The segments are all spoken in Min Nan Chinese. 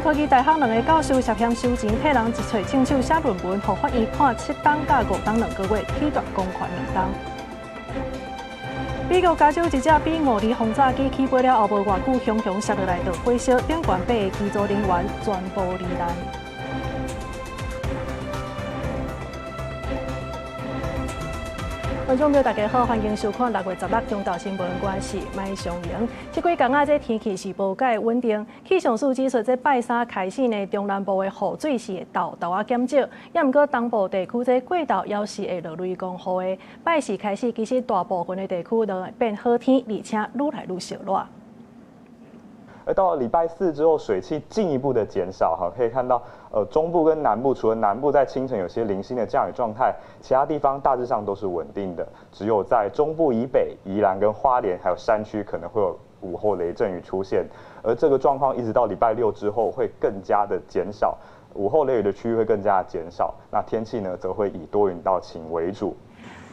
科技大學兩个教授涉嫌收錢替人揣槍手寫論文，予法院判7冬佮5冬2個月，褫奪公權2冬。美國加州一隻 B-52轟炸機起飛了後無偌久，雄雄摔落來著火燒，頂懸八个機組人員全部罹難。觀眾朋友，大家好，歡迎收看6月16中晝新聞，我是麥尚瑩。這幾工啊，這天氣是無蓋穩定。氣象署指出，這拜三開始呢，中南部的雨水是會沓沓仔減少，也毋過東部地區這過晝猶是會落雷公雨的。拜四開始，其實大部分的地區都會變好天，而且愈來愈燒熱。而到了禮拜四之後，水汽進一步的減少，哈，可以看到，中部跟南部，除了南部在清晨有些零星的降雨狀態，其他地方大致上都是穩定的，只有在中部以北、宜蘭跟花蓮還有山區可能會有午後雷陣雨出現，而這個狀況一直到禮拜六之後會更加的減少，午後雷雨的區域會更加的減少，那天氣呢，則會以多雲到晴為主。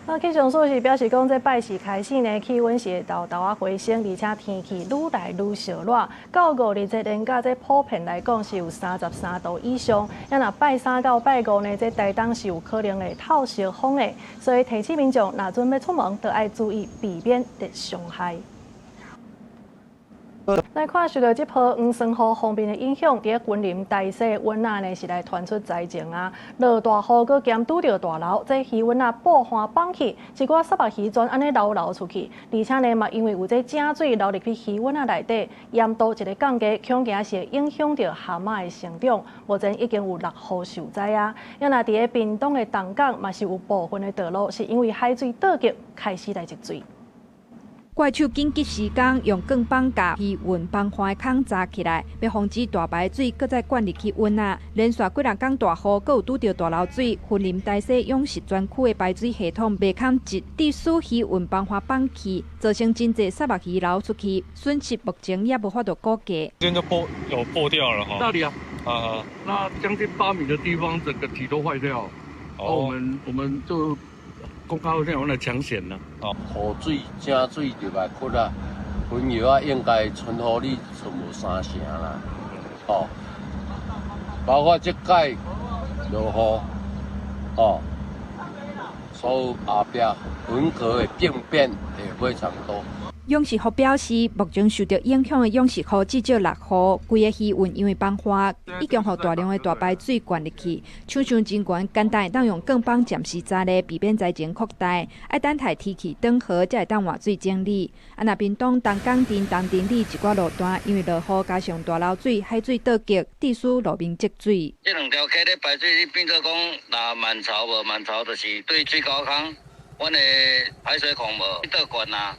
那氣象署是表示講，這拜四開始呢，氣溫是會沓沓仔回升，而且天氣愈來愈燒熱。到五日這連假，這普遍來講是有33度以上。啊，若拜三到拜五呢，這台東是有可能會透燒風的，所以提醒民眾，若準備出門，就愛注意避免熱傷害。來看受著這波黃酸雨鋒面的影響，佇咧雲林台西塭仔呢是來傳出災情啊！落大雨，閣兼拄著大流，這魚塭仔布岸崩去，一寡虱目魚全按呢流流出去，而且呢嘛因為有這井水流入去魚塭仔內底，鹽度一个降低，恐驚是會影響著蛤蟆的成長。目前已經有六戶受災啊！啊若佇咧屏東的東港嘛是有部分的道路是因為海水倒激開始來積水。怪手緊急施工，用鋼板共魚塭崩岸的孔鑿起來，欲防止大排水閣再灌入去塭仔。連續幾若工大雨，閣有拄著大流水，雲林台西養殖專區的排水系統袂堪直，致使魚塭崩岸崩去，造成真濟虱目魚流出去，損失目前也無法度估計。這邊就破有破掉了哈。那裡啊？啊，那將近8米的地方，整個堤都壞掉。哦，我們就。國家好像用來搶險啦。哦，雨水、井水入來窟啊，分藥啊應該存活率剩無三成啦。哦，包括這屆落雨，哦，所有後壁雲殼的病變會非常多。養殖戶表示，目前受著影響的養殖戶至少六戶，規个魚塭因為崩岸，已經予大量的大排水灌入去，廠商真懸，簡單會當用鋼板暫時紮咧，避免災情擴大。愛等待天氣轉好，才會當換水整理。啊，若屏東東港鎮東鎮里一寡路段，因為落雨加上大流水、海水倒激，致使路面積水。這兩條溪咧排水，你變做講，若滿潮無滿潮，就是對水溝坑，阮的排水孔無倒灌啊。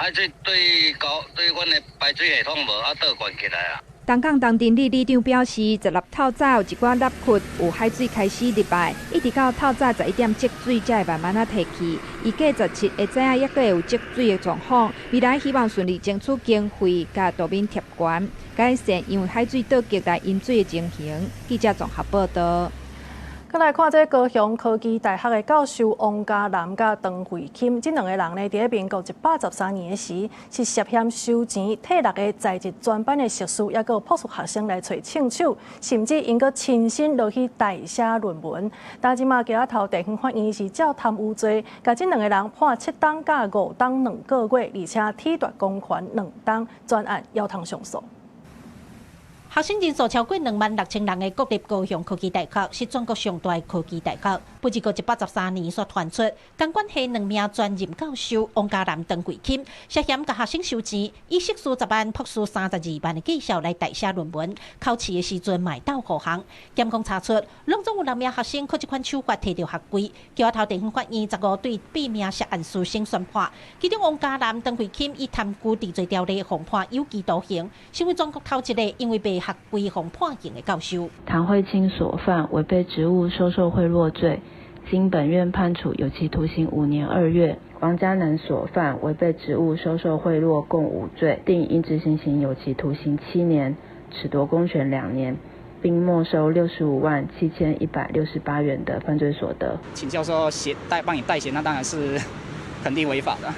海水對溝對阮的排水系統無啊倒灌起來啊。東港東鎮里里長表示，16透早有一寡凹窟有海水開始入來，一直到透早11點積水才會慢慢仔退去。預計17下早抑閣會有積水的狀況。未來希望順利爭取經費，共路面貼懸，改善因為海水倒激來淹水的情形。記者綜合報導。閣來看這高雄科技大學的教授王嘉男佮唐慧卿，這兩个人呢，佇咧民國113年時，是涉嫌收錢替六个在職專班的碩士，抑閣博士學生來揣槍手，甚至𪜶閣親身落去代寫論文。但這馬橋仔頭地方法院是照貪污罪，共這兩个人判7冬佮5冬2個月，而且褫奪公權2冬，全案猶通上訴。學生人數超過26,000人的國立高雄科技大學是全國上大的科技大學。民國113年煞傳出，工管系兩名專任教授王嘉男、唐慧卿涉嫌共學生收錢，以碩士10萬、博士32萬的績效來代寫論文，考試的時陣嘛會鬥護航。檢控查出，攏總有六名學生靠這款手法提著學位。橋仔頭地方法院15對八名涉案師生宣判，其中王嘉男、唐慧卿以貪污治罪條例予判有期徒刑，成為全國頭一个因為賣學位予判刑的教授。唐慧卿所犯違背職務收受賄賂罪，經本院判處有期徒刑5年2月。王嘉男所犯違背職務收受賄賂共五罪，定應執行刑有期徒刑7年，褫奪公權2年，並沒收657,168元的犯罪所得。請教授寫代幫你代寫，那當然是肯定違法的。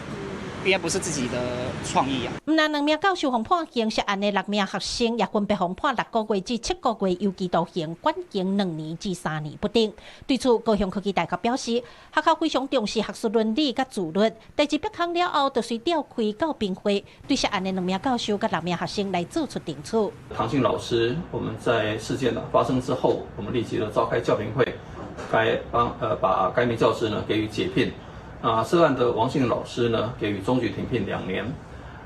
應該不是自己的創意啊。毋但兩名教授予判刑，涉案的六名學生也分別予判6個月至7個月有期徒刑，緩刑2年至3年不等。對此，高雄科技大學表示，學校非常重視學術倫理佮自律。代誌曝光了後，就隨召開教評會，對涉案的兩名教授佮六名學生來做出懲處。唐姓老師，我們在事件發生之後，我們立即的召開教評會，該幫把該名教師呢給予解聘。啊，涉案的王姓老師呢，給予終局停聘2年。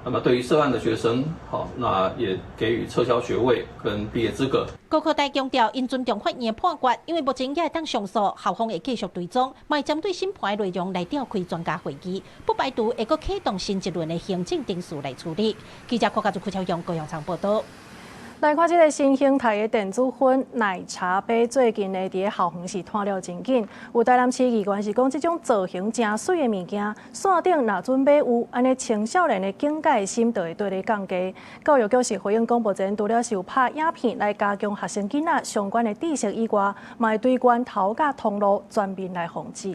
那麼對於涉案的學生，好，那也給予撤銷學位跟畢業資格。高科大強調，𪜶尊重法院判決，因為目前也會當上訴，校方會繼續追蹤，嘛會針對審判內容來召開專家會議，不排除會閣啟動新一輪的行政程序來處理。記者郭家祖、柯超勇高雄場報道。來看這个新形態的電子薰奶茶杯，最近呢，佇咧校園是湠了真緊。有台南市議員是講，這種造型誠媠的物件，線頂若準買有，按呢青少年的警戒心就會綴咧降低。教育局是回應講，目前除了是有拍影片來加強學生囡仔相關的知識以外，嘛會對源頭佮通路全面來防止。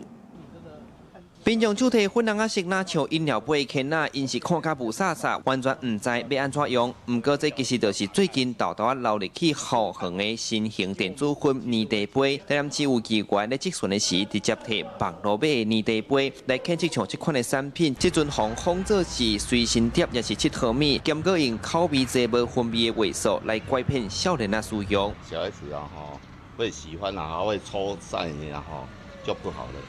民眾手提粉紅仔色，若像飲料杯的罌仔，𪜶是看甲霧煞煞，完全毋知欲按怎用。毋過這其實就是最近沓沓仔流入去校園的新型電子薰奶茶杯。台南市有議員咧質詢的時，直接提網路買的奶茶杯來檢測像這款的產品，這陣予仿做是隨身碟，抑是𨑨迌物，兼閣用口味濟無薰味的話術來拐騙少年仔使用。小孩子啊，吼，會喜歡啊，會抽上癮啊，吼，就不好了。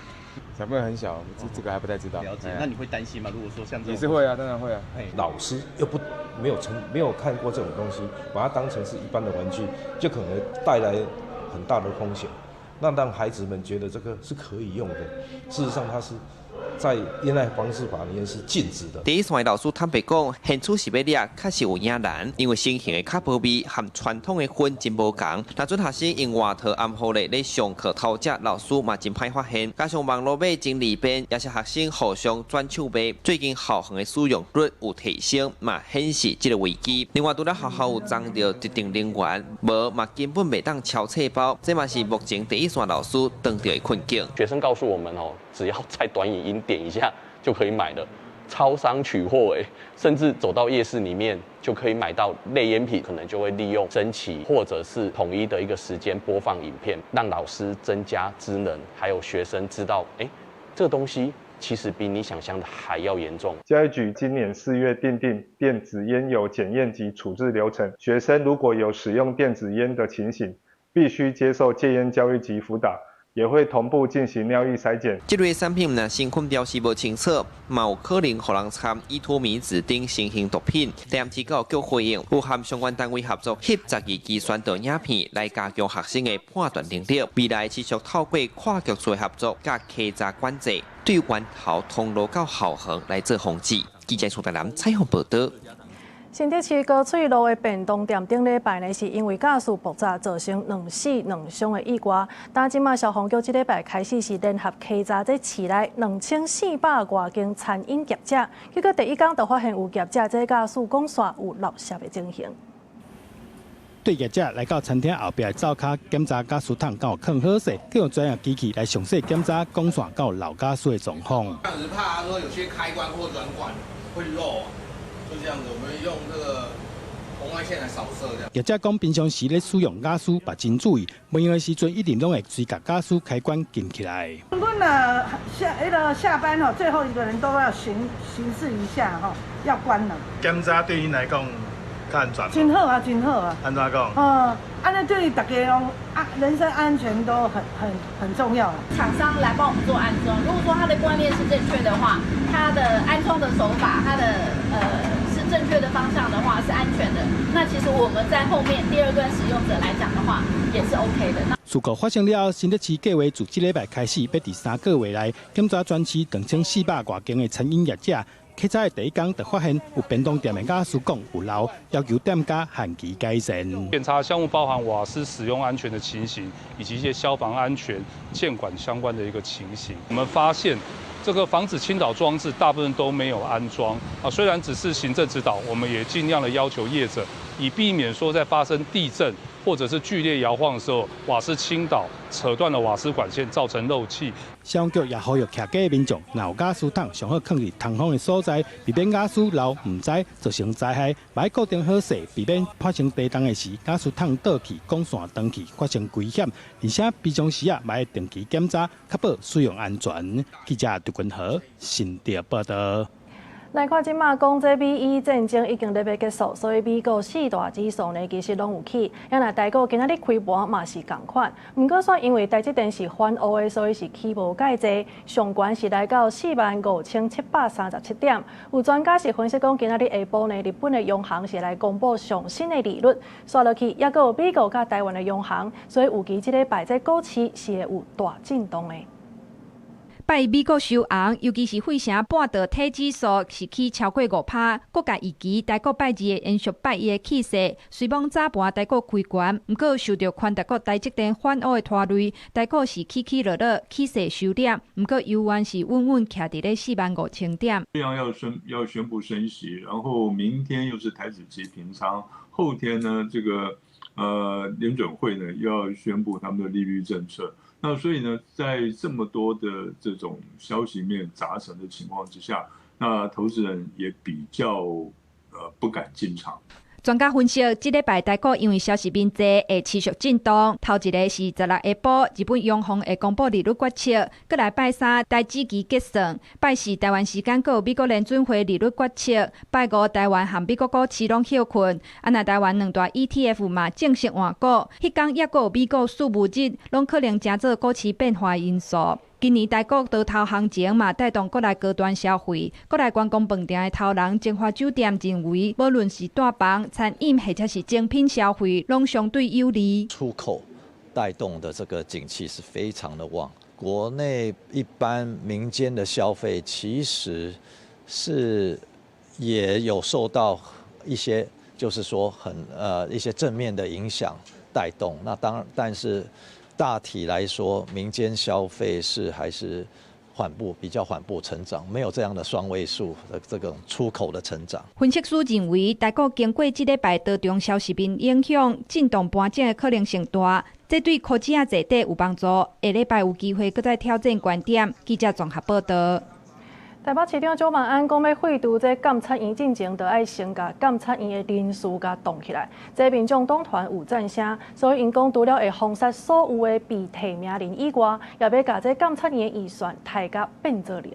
小朋友很小，這個還不太知道。了解，那你會擔心嗎？如果說像這種，也是會啊，當然會啊。老師又不沒有成沒有看過這種東西，把它當成是一般的玩具，就可能帶來很大的風險。那讓孩子們覺得這個是可以用的，事實上它是在煙害防治法裡面是禁止的。第一線的老師坦白講，現處是欲掠，確實有影難，因為新型的較無味，和傳統的薰真無仝。若準學生用外套暗號咧咧上課偷食，老師嘛真歹發現。加上網路買真利便，也是學生互相轉手賣。最近校園的使用率有提升，嘛顯示這个危機。另外，除了學校有徵著特定人員，無嘛根本袂當抄冊包，這嘛是目前第一線老師當著的困境。學生告訴我們哦，只要在短影音點一下就可以買了，超商取貨誒，甚至走到夜市裡面就可以買到類菸品，可能就會利用升旗或者是統一的一個時間播放影片，讓老師增加知能，還有學生知道，誒，這個東西其實比你想象的還要嚴重。教育局今年4月訂定電子菸油檢驗及處置流程，學生如果有使用電子菸的情形，必須接受戒菸教育及輔導。也會同步進行尿液篩檢。這類產品若身份標示無清楚，嘛有可能予人摻依托咪酯等新型毒品。台南市教育局回應，有和相關單位合作，翕12支宣導影片來加強學生的判斷能力。未來持續透過跨局處合作，佮稽查管制，對源頭通路到校園來做防治。記者蘇台南採訪報道。新竹市高翠路的便當店頂禮拜呢，是因為駕駛爆炸造成兩死兩傷的意外。但這馬消防局這禮拜開始是聯合稽查這市內2400外間餐飲業者，結果第一工就發現有業者這駕駛管線有漏洩的情形。對業者來到餐廳後壁灶跤檢查瓦斯桶敢有囥好勢，閣用專業機器來詳細檢查管線敢有漏瓦斯的狀況。當時怕說有些開關或軟管會漏。就這樣子，我們用這個紅外線來掃射。這樣。業者講，平常時咧使用瓦斯，嘛真注意，無閒的時陣一定攏會隨共瓦斯開關撳起來。阮啊下彼个下班吼，最後一個人都要巡視一下吼，要關了。檢查對𪜶來講較安全。真好啊，真好啊。按怎講？嗯，按呢對大家攏啊，人身安全都很重要。廠商來幫我們做安裝，如果說他的觀念是正確的話，他的安裝的手法，他的正確的方向的話是安全的，那其實我們在後面第二段使用者來講的話，也是 OK 的。事故發生了後，新竹市計劃自這禮拜開始，欲佇3個月內檢查全市2400外間的餐飲業者。稽查的第一工就發現有便當店的瓦斯管有漏，要求店家限期改善。檢查項目包含瓦斯使用安全的情形，以及一些消防安全監管相關的一個情形。我們發現，這個防止傾倒裝置大部分都沒有安裝啊，雖然只是行政指導，我們也盡量的要求業者以避免說在發生地震或者是劇烈搖晃的時候，瓦斯傾倒，扯斷了瓦斯管線，造成漏氣。消防局也呼籲徛家的民眾，若有瓦斯桶，上好囥佇通風的所在，避免瓦斯漏毋知造成災害。欲固定好勢，避免發生地動的時，瓦斯桶倒去，管線斷去，發生危險。而且平常時啊，嘛愛定期檢查，確保使用安全。記者杜君和新竹報道。來看這馬講這美伊戰爭已經咧欲結束，所以美國四大指數呢其實攏有起。啊若台股今仔日開盤嘛是仝款，毋過煞因為台積電是反烏的，所以是起無蓋濟，上懸是來到45,737點。有專家是分析講，今仔日下晡呢，日本的央行是來公布上新的利率，煞落去抑閣有美國佮台灣的央行，所以預期這禮拜這股市是會有大震動的。拜美國收紅，尤其是費城半導體指數是起超過5%，各界預期台股拜二會延續拜一的氣勢。雖罔早盤台股開懸，毋過受著寬大股台積電反烏的拖累，台股是起起落落，氣勢收斂。毋過猶原是穩穩徛佇咧45,000點。央要宣布升息，然後明天又是台指期平倉，後天呢，這個聯準會呢又要宣布他們的利率政策。那所以呢，在這麼多的這種消息面雜陳的情況之下，那投資人也比較不敢進場。專家分析，這禮拜台股因為消息面濟，會持續震動。頭一个是16下晡，日本央行會公布利率決策；閣來拜三，台指期結算；拜四台灣時間閣有美國聯準會利率決策；拜五台灣和美國股市攏歇睏。啊，若台灣兩大 ETF 嘛正式換股，彼工抑閣有美國稅務日，攏可能成做股市變化因素。今年台股多頭行情嘛，帶動國內高端消費、國內觀光飯店的頭人晶華酒店認為，無論是住房、餐飲或者是精品消費，攏相對有利。出口帶動的這個景氣是非常的旺，國內一般民間的消費其實是也有受到一些，就是說很一些正面的影響帶動。那當然，但是大體來說，民間消費是還是緩步，比較緩步成長，沒有這樣的雙位數的這種出口的成長。分析師認為，台股經過這禮拜多重消息面影響，震盪盤整的可能性大，這對科技仔坐底有幫助。下禮拜有機會閣再挑戰高點。記者綜合報道。台北市長蔣萬安講，欲廢除這監察院進前，就愛先共監察院的人事共凍起來。這民眾黨團有讚聲，所以𪜶講除了會封殺所有的被提名人以外，也欲共這監察院的預算刣甲變做零。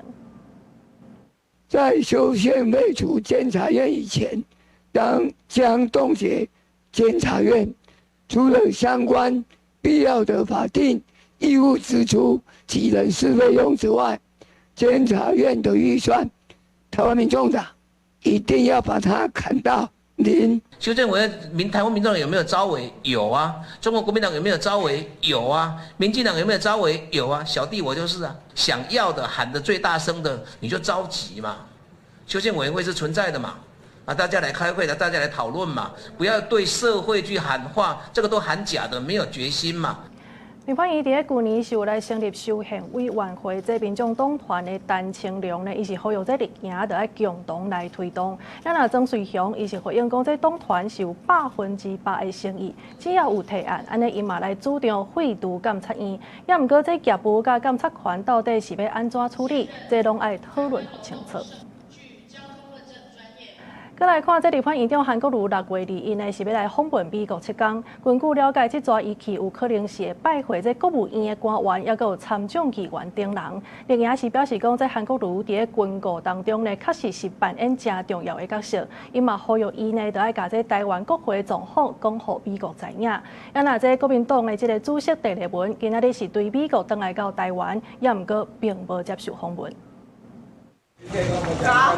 在修憲廢除監察院以前，當將凍結監察院，除了相關必要的法定義務支出及人事費用之外，監察院的預算，台灣民眾黨一定要把它砍到零。修憲委員民台灣民眾黨有沒有召委？有啊。中國國民黨有沒有召委？有啊。民進黨有沒有召委？有啊。小弟我就是啊。想要的喊得最大聲的，你就召集嘛。修憲委員會是存在的嘛？啊，大家來開會的，大家來討論嘛。不要對社會去喊話，這個都喊假的，沒有決心嘛。立法院佇咧舊年是有來成立修憲委員會，這民眾黨團的陳清龍呢，伊是呼籲這綠營著愛共同來推動。啊若莊瑞雄伊是回應講，這黨團是有100%的誠意，只要有提案，按呢𪜶嘛來主張廢除監察院。也毋過這業務佮監察權到底是欲按怎處理，這攏愛討論予清楚。閣來看，這立法院長韓國瑜6月2日呢，是欲來訪問美國七工。根據了解，這逝伊去有可能是會拜會這國務院的官員，抑閣有參眾議員等人。另外是表示講，這韓國瑜佇咧軍購當中呢，確實是扮演誠重要的角色。伊嘛呼籲伊呢，著愛共這台灣國會狀況講予美國知影。啊，若這國民黨的這个主席鄭麗文，今仔日是對美國轉來到台灣，也毋過並無接受訪問。早，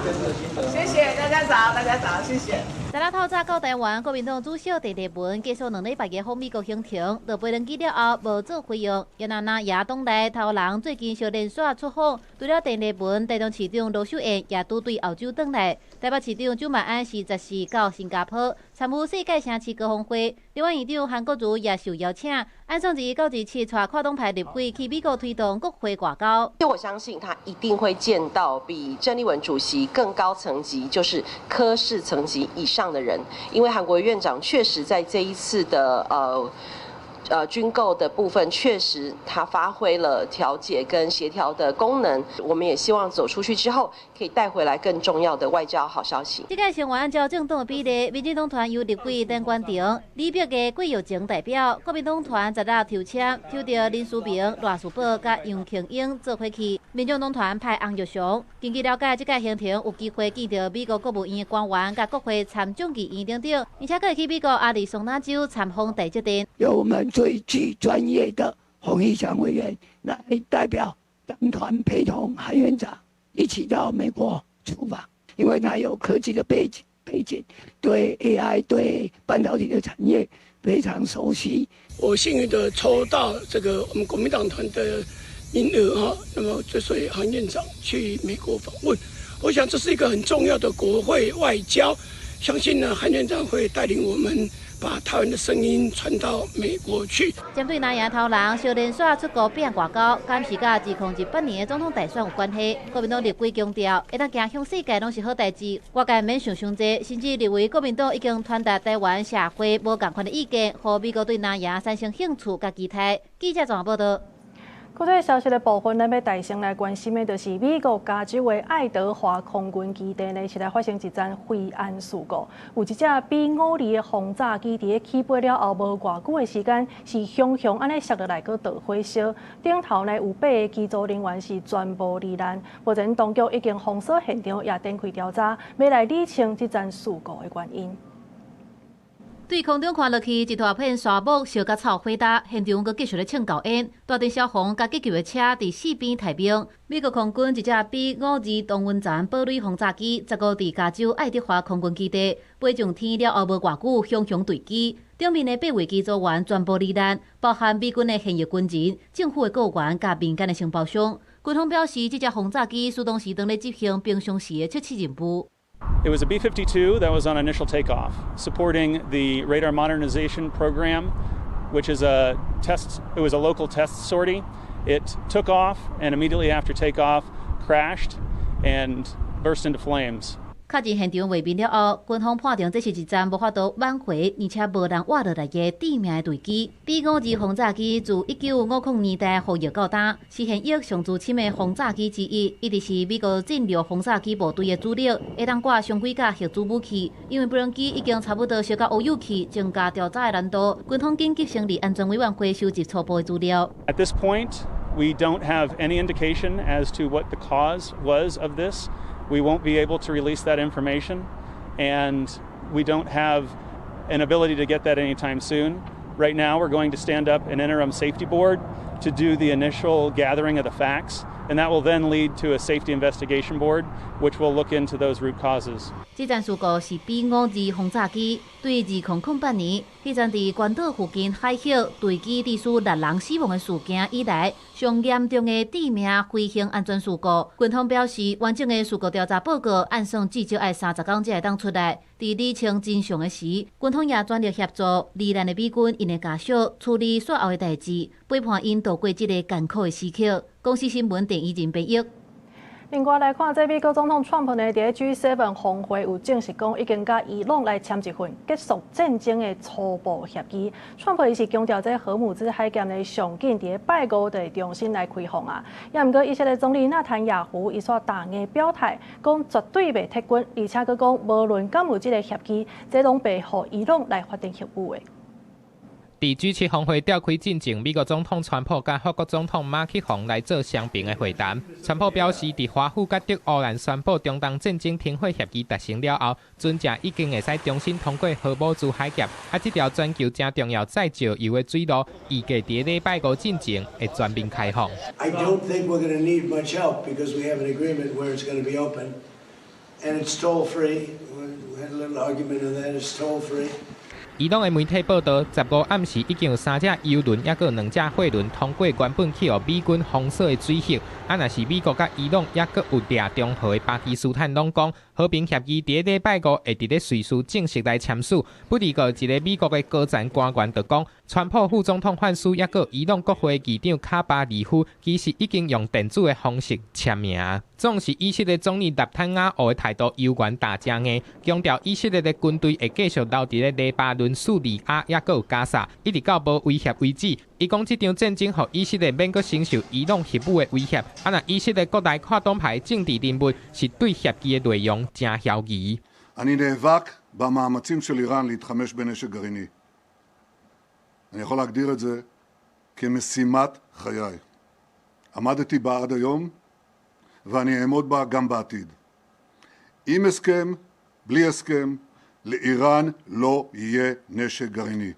謝謝大家早，大家早，謝謝。昨昏透早到台灣，國民黨主席鄭麗文結束2禮拜的訪美國行程，落飛輪機了後無做回應。也若那野黨內頭人最近相連續出訪，除了鄭麗文，台中市長盧秀燕也拄對澳洲轉來。台北市長蔣萬安是14到新加坡參與世界城市高峰會。立法院長韓國瑜也受邀請，按算二到27帶跨黨派立委去美國推動國會外交。我相信他一定會見到比鄭麗文主席更高層級，就是柯市層級以上。上的人，因為韓國院長確實在這一次的軍購的部分，確實他發揮了調解跟協調的功能。我們也希望走出去之後，可以帶回來更重要的外交好消息。這屆成員按照政黨的比例，民進黨團由立委陳觀亭、李碧的郭玉晴代表，國民黨團十六抽籤，抽著林書明、賴士葆佮楊慶英做伙去。民眾黨團派洪玉祥。根據了解，這屆行程有機會見著美國國務院的官員、佮國會參眾議員等等，而且閣會去美國亞利桑那州參訪台積電。由我們最具專業的洪毅祥委員來代表黨團陪同韓院長一起到美國出訪，因為他有科技的背景，對 AI 對半導體的產業非常熟悉。我幸運的抽到這個我們國民黨團的名額哈，那麼就隨韓院長去美國訪問，我想這是一個很重要的國會外交，相信呢韓院長會帶領我們把台灣的聲音傳到美國去。針對藍營頭人小連續出國變外交，敢是佮2018年的總統大選有關係？國民黨立委強調，會當行向世界攏是好代誌，外界毋免想傷濟，甚至認為國民黨已經傳達台灣社會無仝款的意見，予美國對藍營產生興趣佮期待。記者綜合報導。國際消息的部分，咱欲帶先來關心的，就是美國加州的愛德華空軍基地呢，是來發生一樁飛安事故。有一隻 B-52的轟炸機佇咧起飛了後，無偌久的時間，是雄雄按呢摔落來，閣著火燒。頂頭呢有八個機組人員是全部罹難。目前當局已經封鎖現場，也展開調查，欲來理清這樁事故的原因。對空中看落去，一大片沙漠燒甲臭火焦，現場閣繼續咧衝厚煙。大陣消防佮急救的車佇四邊待命。美國空軍一隻 B-52同溫層堡壘轟炸機，15佇加州愛德華空軍基地飛上天了後，無偌久，雄雄墜機。頂面的八位機組員全部罹難，包含美軍的現役軍人、政府的僱員佮民間的承包商。軍方表示，這隻轟炸機始動時當咧執行平常時的測試任務。 It was a B-52 that was on initial takeoff, supporting the radar modernization program, which is a test. It was a local test sortie. It took off and immediately after takeoff crashed and burst into flames. 確認現場畫面了後，軍方判定這是一樁無法度挽回，而且無人活落來的致命的墜機。B-52轟炸機自1950年代服役到今，是現役上資深的轟炸機之一，一直是美國戰略轟炸機部隊的主力，會當掛常規甲核子武器。因為無人機已經差不多燒甲烏有去，增加調查的難度。軍方緊急成立安全委員會，收集初步的資料。 At this point, we don't have any indication as to what the cause was of this. We won't be able to release that information, and we don't have an ability to get that anytime soon. Right now, we're going to stand up an interim safety board to do the initial gathering of the facts, and that will then lead to a safety investigation board, which will look into those root causes. 這樁事故是 B-52轟炸機對2008年，彼陣佇關島附近海域墜機致使六人死亡的事件以來，上嚴重的致命飛行安全事故。軍方表示，完整的事故調查報告按算至少愛30工才會當出來。佇理清真相的時，軍方也全力協助罹難的美軍𪜶的家屬處理煞後的代誌，陪伴𪜶度過這个艱苦的時刻。公視新聞鄭怡仁編譯。另外來看，這美國總統川普呢，佇咧 G7 峰會有證實講，已經佮伊朗來簽一份結束戰爭的初步協議。川普伊是強調，這荷姆茲海峽呢，上緊佇咧拜五就會重新來開放啊。也毋過以色列總理納坦雅胡伊煞逐硬表態，講絕對袂撤軍，而且閣講無論敢有這个協議，這攏袂予伊朗來發展核武的。佇 G7 峰會召開進前，美國總統川普佮法國總統馬克宏來做雙邊的會談。川普表示，佇華府佮德烏蘭宣布中東戰爭停火協議達成了後，船隻已經會使重新通過荷姆茲海峽。啊，這條全球誠重要載石油的水路，預計佇禮拜五進前會全面開放。 I don't think we're going to need much help because we have an agreement where it's going to be open, and it's toll free. We had a little argument on that. It's toll free. 伊朗的媒體報導，15暗時已經有三隻油輪，抑閣有兩隻貨輪通過原本去予美軍封鎖的水域。啊，若是美國佮伊朗，抑閣有掠中和的巴基斯坦攏講和平協議佇禮拜五會佇咧瑞士正式來簽署。不過，一个美國的高層官員就講，川普副總統范斯，抑閣伊朗國會議長卡巴里夫，其實已經用電子的方式簽名。總是以色列總理納坦雅胡的態度猶原踏誠硬，強調以色列的軍隊會繼續留佇咧黎巴嫩、敘利亞，抑閣有加薩，一直到無威脅為止。伊講這場戰爭予以色列免閣承受伊朗核武的威脅。啊，若以色列國內跨黨派政治人物是對協議的內容誠懷疑。 אני נאבק במאמצים של איראן להתחמש בנשק גרעיני. אני יכול להגדיר את זה כמשימת חיי. עמדתי בה עד היום ואני אעמוד בה גם בעתיד. עם הסכם, בלי הסכם, לאיראן לא יהיה נשק גרעיני.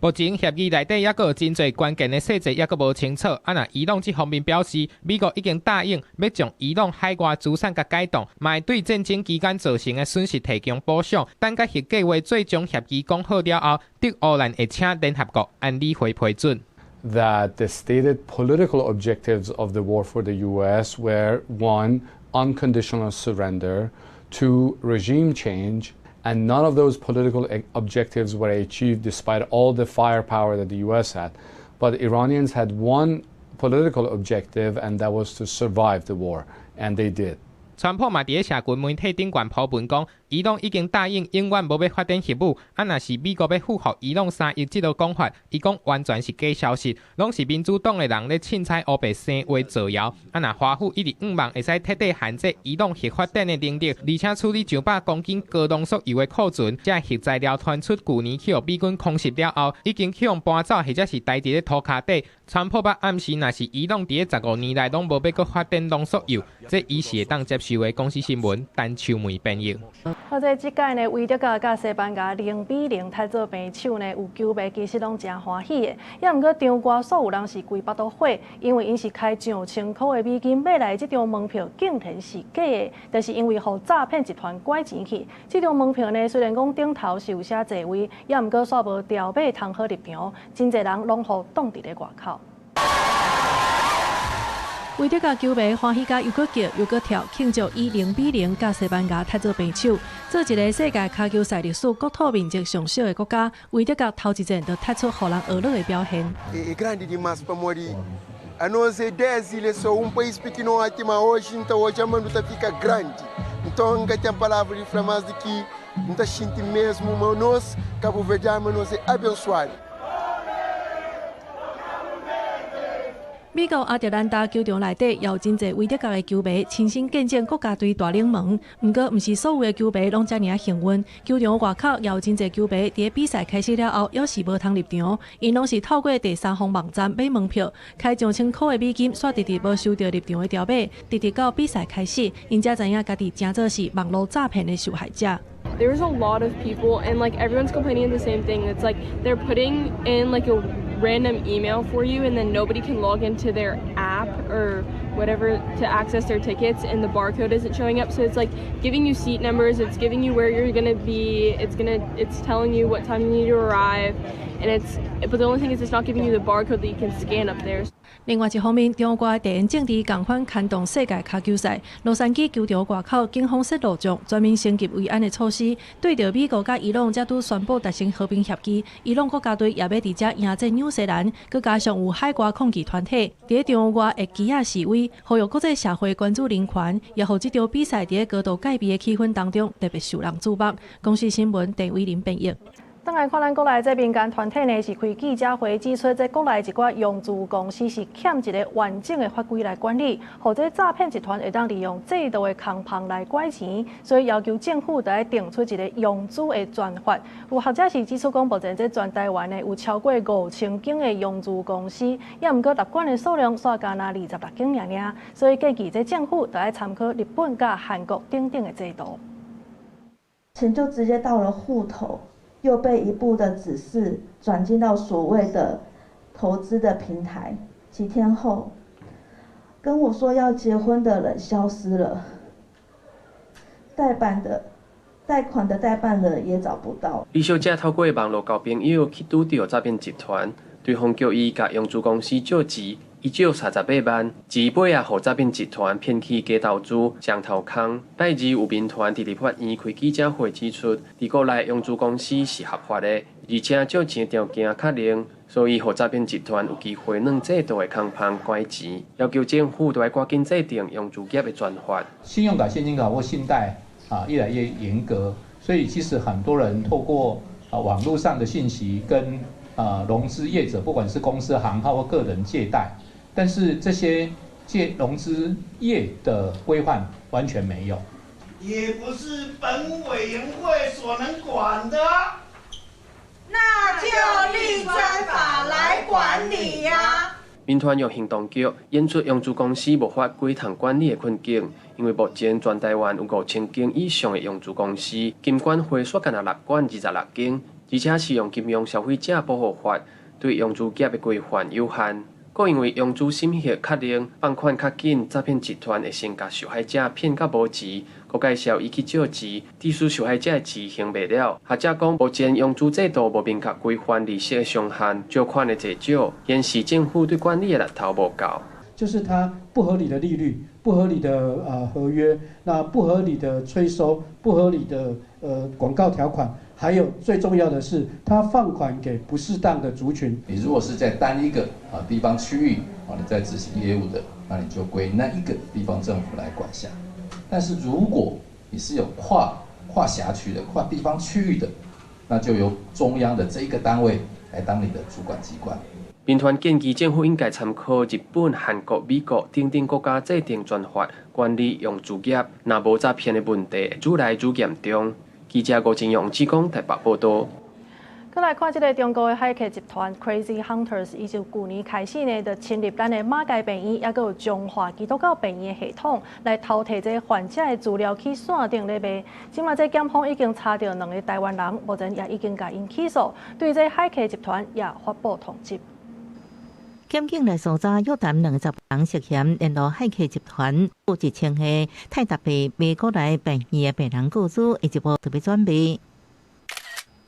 目前協議內底抑閣有真濟關鍵的細節，抑閣無清楚。啊，若伊朗這方面表示，美國已經答應欲將伊朗海外資產共解凍，嘛會對戰爭期間造成的損失提供補償。等甲核計畫最終協議講好了後，佇烏蘭會請聯合國安理會批准。 That the stated political objectives of the war for the U.S. were one, unconditional surrender, two, regime change. And none of those political objectives were achieved despite all the firepower that the US had. But Iranians had one political objective, and that was to survive the war, and they did. 川普嘛佇咧社群媒體頂懸鋪文講，伊朗已經答應永遠無欲發展核武，啊，若是美國欲復活伊朗三億這个講法，伊講完全是假消息，攏是民主黨的人咧凊彩烏白生話造謠。啊，若華府一直向望會使徹底限制伊朗核發展的能力，而且處理200公斤高濃縮鈾的庫存，這核材料傳出舊年去予美軍空襲了後，已經去予搬走或者是待佇咧塗跤底。川普捌暗示，若是伊朗佇咧15年內攏無欲閣發展濃縮鈾，這伊是會當接受的。公視新聞，陳秋梅編譯。好，這這屆呢，威德國佮西班牙0比0踢做平手呢，有球迷其實攏誠歡喜的。也毋過場外所有人是規腹肚火，因為𪜶是開上千箍的美金買來這張門票，竟然是假的，就是因為予詐騙集團拐錢去。這張門票呢，雖然講頂頭是有寫座位，也毋過煞無條碼通好入場，真濟人攏予擋佇咧外口。威德國球迷歡喜甲又閣叫又閣跳，慶祝以0比0佮西班牙踢做平手。做一个世界跤球賽歷史國土面積上小的國家，威德國頭一戰就踢出予人呵咾的表現。 É grande demais pa modi anos é 10 ilhas, só um país pequenote, mas hoje, então hoje a mundo tá fica grande. Então nunca tem palavra de falar mais de que não tá sentindo mesmo, mas nós, Cabo Verdeano, nós é abençoado. 美國亞特蘭大球場內底，有真濟威德國的球迷親身見證國家隊大冷門。毋過，毋是所有的球迷攏遮爾幸運。球場外口也有真濟球迷，佇咧比賽開始了後，猶是無通入場。𪜶攏是透過第三方網站買門票，開上千箍的美金，煞直直無收著入場的條碼。直直到比賽開始，𪜶才知影家己成做是網路詐騙的受害者。 There's a lot of people, and like everyone's complaining the same thing. It's like they're putting in like a random email for you, and then nobody can log into their app or whatever to access their tickets, and the barcode isn't showing up. So it's like giving you seat numbers, it's giving you where you're gonna be, it's telling you what time you need to arrive, and it's but the only thing is it's not giving you the barcode that you can scan up there. 另外一方面，中國地緣政治仝款牽動世界跤球賽，洛杉磯球場外口警方設路障，全面升級維安的措施。對著美國佮伊朗才拄宣布達成和平協議，伊朗國家隊也欲佇遮迎戰紐西蘭，閣加上有海外抗議團體佇場外的旗仔示威，呼籲國際社會關注人權，也予這場比賽佇高度戒備的氣氛當中特別受人矚目。公視新聞鄭偉林編譯。轉來看咱國內這民間團體呢，是開記者會指出，這國內一寡融資公司是欠一个完整的法規來管理，予這詐騙集團會當利用制度的空縫來拐錢，所以要求政府得定出一个融資的專法。有學者是指出講，目前這全台灣呢有超過5000間的融資公司，也毋過納管的數量煞干焦26間爾爾，所以建議這政府得愛參考日本佮韓國等等的制度。錢就直接到了戶頭。又被一步的指示轉進到所謂的投資的平台。幾天後，跟我說要結婚的人消失了，貸款的代辦人也找不到。李小姐透過網路交朋友去拄著詐騙集團，對方叫伊共融資公司借錢，伊借38萬，錢尾仔予詐騙集團騙去假投資、雙頭空。拜二有民團佇立法院開記者會指出，佇國內融資公司是合法的，而且借錢條件較靈，所以予詐騙集團有機會鑽制度的空縫拐錢。要求政府著愛趕緊制定融資業的專法。信用卡、現金卡或信貸啊，越來越嚴格，所以其實很多人透過啊網絡上的信息跟啊融資業者，不管是公司行號或個人借貸，但是這些借融資業的規範完全沒有。也不是本委員會所能管的，那就立專法來管理呀。民團用行動局演出融資公司無法規範管理的困境，因為目前全台灣有5000間以上的融資公司，金管會煞干焦六管26間，而且適用金融消費者保護法對融資業的規範有限。閣因為融資審核較靈，放款較緊，詐騙集團會先共受害者騙甲無錢，閣介紹伊去借錢，致使受害者的錢還袂了。學者講，目前融資制度無明確規範利息的上限，借款的濟少，顯示政府對管理的力頭無夠。就是它不合理的利率、不合理的合約、那不合理的催收、不合理的廣告條款，還有最重要的是，它放款給不適當的族群。你如果是在單一個啊地方區域啊你在執行業務的，那你就歸那一個地方政府來管轄。但是如果你是有跨轄區的、跨地方區域的，那就由中央的這一個單位來當你的主管機關。民團建議政府應該參考日本、韓國、美國等等國家制定專法管理融資業，若無詐騙的問題，會愈來愈嚴重。記者吳金勇、志剛台北報導。閣來看這个中國的駭客集團 Crazy Hunters，伊就舊年開始呢，就侵入咱的馬偕病院，抑閣有彰化基督教病院的系統，來偷提這患者的資料去線頂咧賣。這馬這檢方已經查著兩个台灣人，目前也已經共𪜶起訴，對這駭客集團也發布通緝。檢警來搜查約談兩個查埔人涉嫌聯絡駭客集團，有1000个泰達幣賣過來病院的病人個資，一步特別轉賣。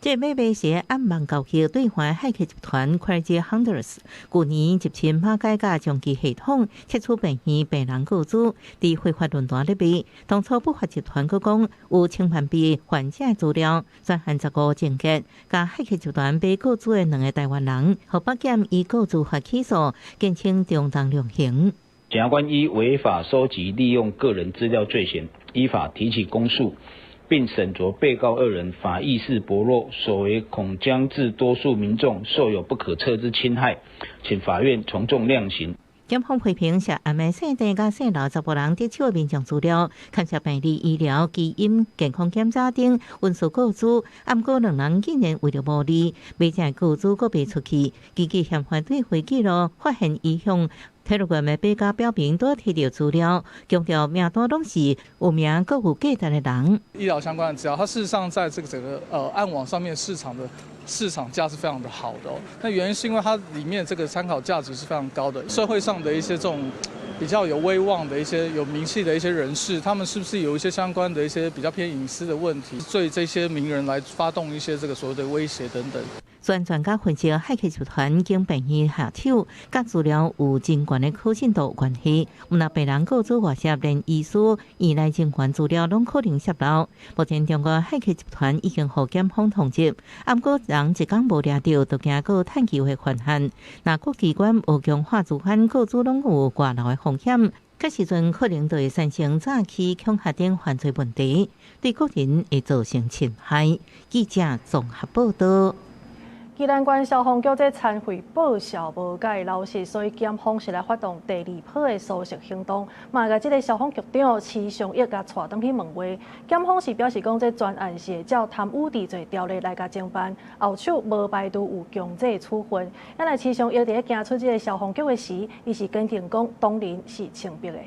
這買賣是暗網交易對岸駭客集團 Crazy Hunters，舊年入侵馬偕佮長崎系統，竊取病院病人個資，佇非法論壇咧賣。當初不法集團閣講有千萬筆患者資料，專案15終結，共駭客集團買個資的兩个台灣人，予北檢依個資法起訴，減輕中重量刑。檢察官依違法收集利用個人資料罪嫌，依法提起公訴。並審酌被告二人法意識薄弱，所為恐將致多數民眾受有不可測之侵害，請法院從重量刑。檢方批評涉案的姓鄭佮姓劉查埔人得手的民眾資料，牽涉病歷、醫療、基因、健康檢查等文書個資，毋過兩人竟然為著牟利，買這個資閣賣出去，根據嫌犯對話記錄，發現伊向 Telegram 的買家表明都提著資料，強調名單攏是有名閣有價值的人。醫療相關的資料，它事實上在這個整個暗網上面市場的市場價是非常的好的哦。那原因是因為它裡面這個參考價值是非常高的，社會上的一些這種比較有威望的一些有名氣的一些人士，他們是不是有一些相關的一些比較偏隱私的問題，對這些名人來發動一些這個所謂的威脅等等。專專家分析，駭客集團經病院下手，佮資料有真懸的可信度有關係。毋若病人個資外洩，連醫師、院內人員資料攏可能洩露。目前中國駭客集團已經予檢方通緝，毋過人一工無掠著，就驚閣趁機會犯案。若各機關無強化資安，個資攏有外流的風險。這時陣可能就會產生詐欺、恐嚇等犯罪問題，對個人會造成侵害。記者綜合報導。宜蘭縣消防局這餐費報銷無蓋老實，所以檢方是來發動第二波的搜索行動，嘛共這个消防局長徐崇益共帶轉去問話。檢方是表示講，這專案是會照貪污治罪條例來共偵辦，後手無排除有強制處分。啊，若徐崇益佇咧行出這个消防局的時，伊是堅定講當人是清白的。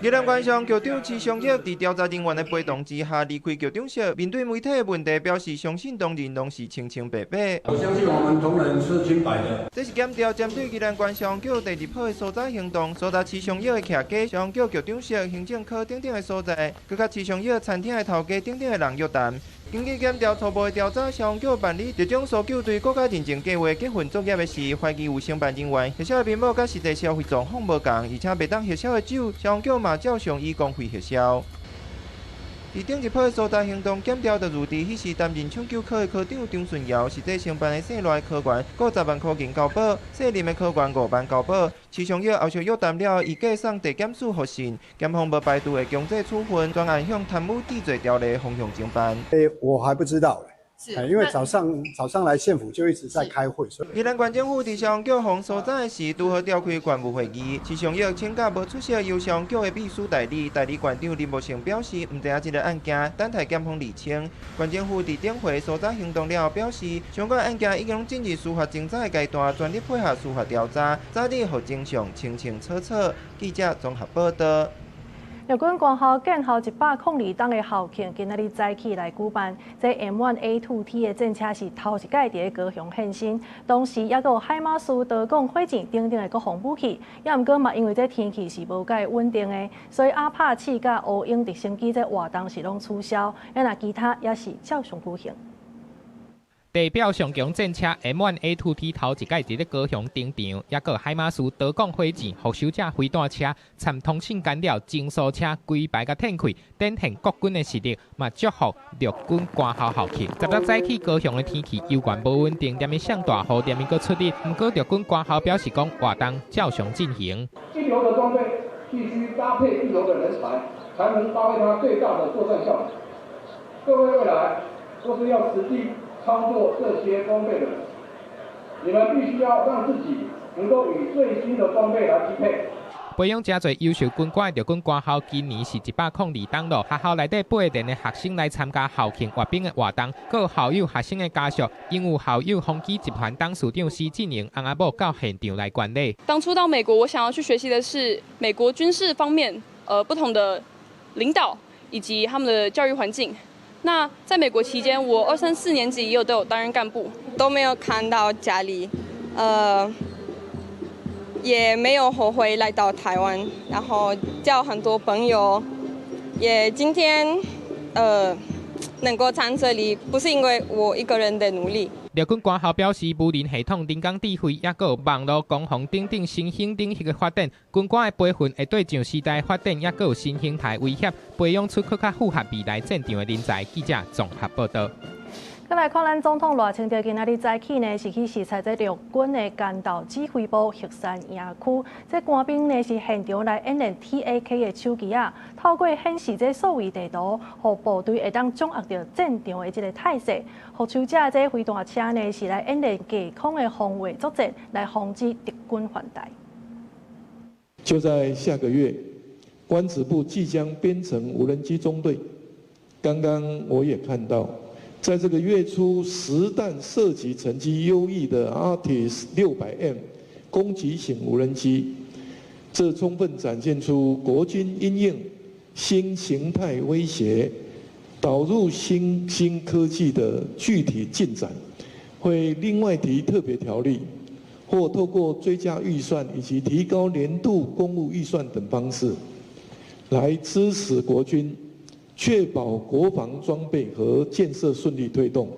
宜蘭縣消防局長徐崇益佇調查人員的陪同之下離開局長室，面對媒體的問題，表示相信同仁攏是清清白白。我相信我們同仁是清白的。這是檢調針對宜蘭縣消防局第二波的搜查行動，搜查徐崇益的徛家、消防局局長室、行政科等等的所在，閣佮徐崇益餐廳的頭家等等的人約談。根據檢調初步的調查，消防局辦理這種搜救隊國家認證計劃結訓作業的時，懷疑有承辦人員核銷的名目佮實際消費狀況無仝，而且袂當核銷的酒，消防局嘛照常以公費核銷。佇頂一波的搜查行動檢調的入佇彼時擔任搶救科的科長張順堯，實際承辦的姓賴科員各10萬箍銀交保，姓林的科員5萬交保。徐崇耀後續約談了，伊寄送地檢署覆訊，檢方無排除會強制處分，專案向貪污治罪條例方向偵辦。欸，我還不知道。是，因為早上來縣府就一直在開會，所以。宜蘭縣政府佇消防局防搜查的時，拄好召開縣務會議，徐崇耀請假無出席，由消防局的秘書代理。代理縣長林木成表示，毋知影這个案件，等待檢方釐清。縣政府佇頂回搜查行動了後表示，相關案件已經進入司法偵查的階段，全力配合司法調查，早日予真相清清楚楚。記者綜合報道。陸軍官校建校102冬的校慶，今仔日早起來舉辦。這 M1A2T 的戰車是頭一擺佇咧高雄現身，同時猶閣有海馬斯導彈火箭等等的國防武器。猶毋過嘛，因為這天氣是無蓋穩定的，所以阿帕契佮烏鷹直升機這活動是攏取消。啊若其他也是照常舉行。地表上強戰車 M1A2T 頭一擺佇咧高雄登場，猶閣海馬斯導彈火箭、復仇者飛彈車、摻通訊干擾偵搜車，規排共展開，展現國軍的實力，嘛祝福陸軍官校校慶。十六早起高雄的天氣猶原無穩定，連日上大雨，連日閣出日。毋過陸軍官校表示講，活動照常進行。一流的裝備必須搭配一流的人才，才能發揮它最大的作戰效能。各位未來都是要實際操作這些裝備的人，你們必須要讓自己能夠與最新的裝備來匹配。培養誠濟優秀軍官的陸軍官校，今年是102冬囉。學校內底8年的學生來參加校慶閱兵的活動，閣有校友學生的家屬，因有校友宏基集團董事長施進榮翁仔某到現場來觀禮。當初到美國，我想要去學習的是美國軍事方面，不同的領導以及他們的教育環境。那在美國期間，我二三四年級也有都有擔任幹部，都沒有看到家裡，也沒有後悔來到台灣，然後交很多朋友，也今天能夠站這裡，不是因為我一個人的努力。陸軍官校表示，無人系統、人工智慧，猶閣有網路攻防等等新興領域的發展，軍官的培訓會對上時代發展，猶閣有新形態威脅，培養出閣較符合未來戰場的人才。記者綜合報道。閣來看咱總統賴清德今仔日早起呢，是去視察這陸軍的干道指揮部玉山營區。這官兵呢是現場來演練 TAK 的手機啊，透過顯示這數位地圖，予部隊會當掌握著戰場的這个態勢。復仇者這飛彈車呢是來演練低空的防衛作戰，來防止敵軍犯台。就在下個月，官職部即將編成無人機中隊。剛剛我也看到，在這個月初，實彈射擊成績優異的 Arctis 600M 攻擊型無人機，這充分展現出國軍因應新形態威脅，導入新興科技的具體進展，會另外提特別條例，或透過追加預算以及提高年度公務預算等方式，來支持國軍，確保國防裝備和建設順利推動。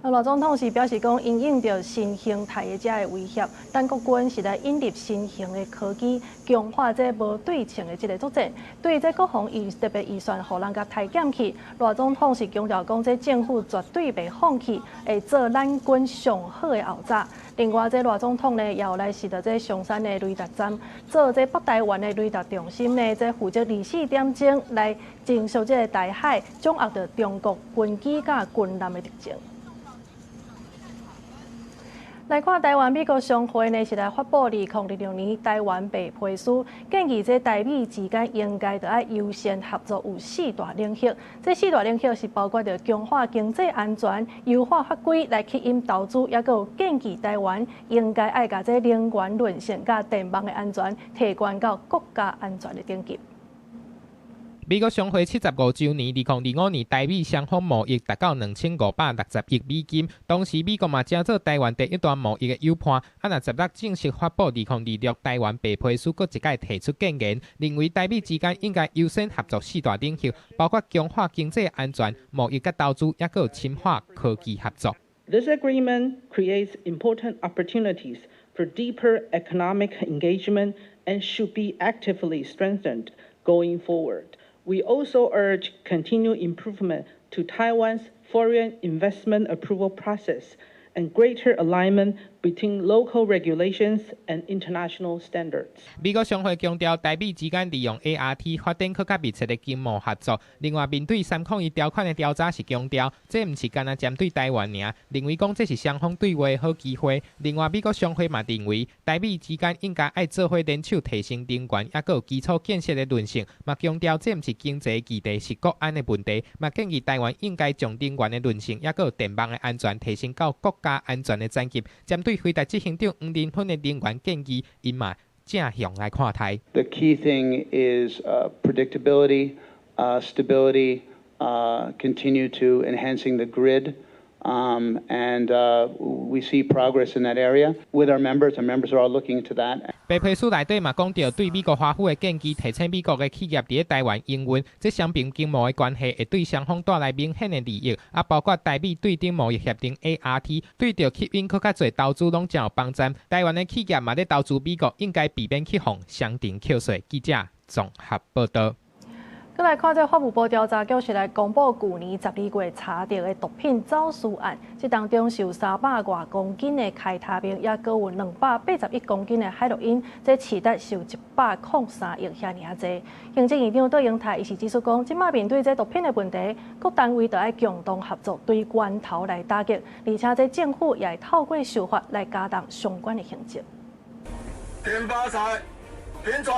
啊，賴總統是表示講，因應著新形態的這个威脅，咱國軍是來引入新型的科技，強化這無對稱的這个作戰。對這國防預特別預算，予人共刣減去。賴總統是強調講，這政府絕對袂放棄，會做咱軍上好的後罩。另外，這賴總統呢，也有來視察這松山的雷達站，做這北台灣的雷達中心呢，這負責24點鐘來偵搜這个台海，掌握著中國軍機佮軍艦的特徵。來看台灣美國商會呢，是來發布2026年台灣白皮書，建議這台美之間應該著愛優先合作有四大領域。這四大領域是包括著強化經濟安全、優化法規來吸引投資，猶閣有建議台灣應該愛共這能源韌性佮電網的安全提懸到國家安全的等級。美國商會75週年，2025年台美雙方貿易達到2560億美金。當時美國嘛成做台灣第一大貿易的友伴。啊，若十六正式發布2026台灣白皮書，閣一擺提出建言，認為台美之間應該優先合作四大領域，包括強化經濟安全、貿易佮投資，猶閣有深化科技合作。 This agreement creates important opportunities for deeper economic engagement and should be actively strengthened going forward. We also urge continued improvement to Taiwan's foreign investment approval process and greater alignment between local regulations and international standards. 美國商會強調，台美之間利用 ART 發展閣較密切的經貿合作。另外，面對301條款的調查是強調，這毋是干焦針對台灣爾，認為講這是雙方對話的好機會。另外，美國商會嘛認為，台美之間應該愛做伙聯手提升能源，抑閣有基礎建設的韌性。嘛強調這毋是經濟議題，是國安的問題。嘛建議台灣應該將能源的韌性，抑閣有電網的安全提升到國家安全的層級。針對輝達執行長黃仁勳的能源建議，𪜶嘛正向來看待。 The key thing is predictability, stability, continue to enhancing the grid. And we see progress in that area with our members. Our members are all looking to that. 白皮書內底嘛講著，對美國華府的建議，提醒美國的企業佇咧台灣營運，這雙邊經貿的關係會對雙方帶來明顯的利益，啊，包括台美對等貿易協定 ART，對著吸引閣較濟投資攏誠有幫助。台灣的企業嘛咧投資美國，應該避免去予雙重課稅。記者綜合報導。閣來看這法務部調查局是來公布舊年12月查著的毒品走私案，這當中是有300外公斤的開他命，抑閣有281公斤的海洛因，這市值是有103億遐爾仔濟。行政院長卓榮泰伊是指出講，這擺面對這毒品的問題，各單位都愛共同合作，對源頭來打擊，而且這政府也會透過修法來加重相關的刑責。停發財，停船，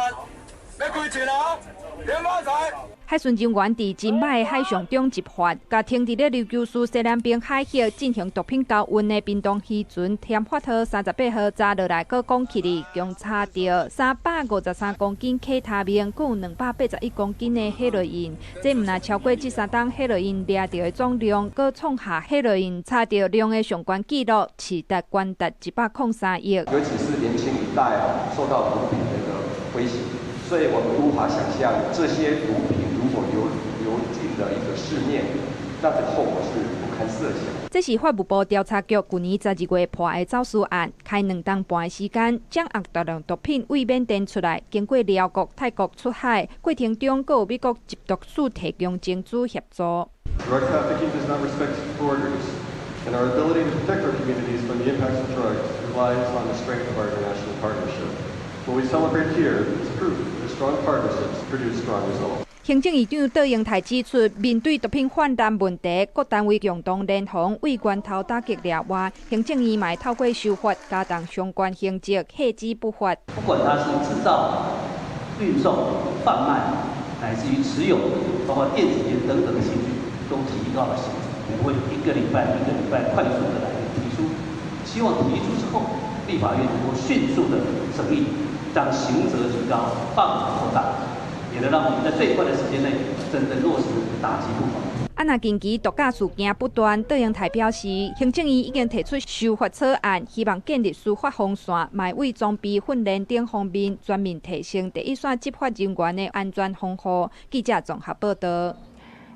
欲開槍囉！停發財。海巡人員佇金馬的海上中執法，共停佇咧琉球嶼西南邊海域進行毒品交運的屏東漁船添發號38號查落來，閣講起哩，共查著353公斤 K 他命，閣有281公斤的海洛因。這毋但超過這3冬海洛因掠著的總量，閣創下海洛因查著量的上懸紀錄，市值懸達103億。尤其是年輕一代受到毒品的一個威脅，所以我們無法想象這些毒品如果流進了一個市面，那這個後果是不堪設想。這是法務部調查局舊年12月破的走私案，開2冬半的時間，掌握大量毒品對緬甸出來，經過寮國、泰國出海，過程中閣有美國緝毒署提供情資協助。 Drug trafficking does not respect borders, and our ability to protect our communities from the impacts of drugs relies on the strength of our international partnership. What we celebrate here is proof that strong partnerships produce strong results. 行政院長卓榮泰指出，面對毒品泛濫問題，各單位共同聯防，對源頭打擊掠外，行政院嘛會透過修法加重相關刑責，遏止不法。不管它是製造、運送、販賣，乃至於持有，包括電子菸等等的刑具，都提高了刑責。我們會一個禮拜一個禮拜快速的來提出，希望提出之後，立法院能夠迅速的審議，將刑責提高，範圍擴大。也能讓我們在最快的時間內真正落實打擊不法。啊，若近期毒駕事件不斷，卓榮泰表示，行政院已經提出修法草案，希望建立司法防線，嘛會裝備訓練等方面全面提升第一線執法人員的安全防護。記者綜合報導。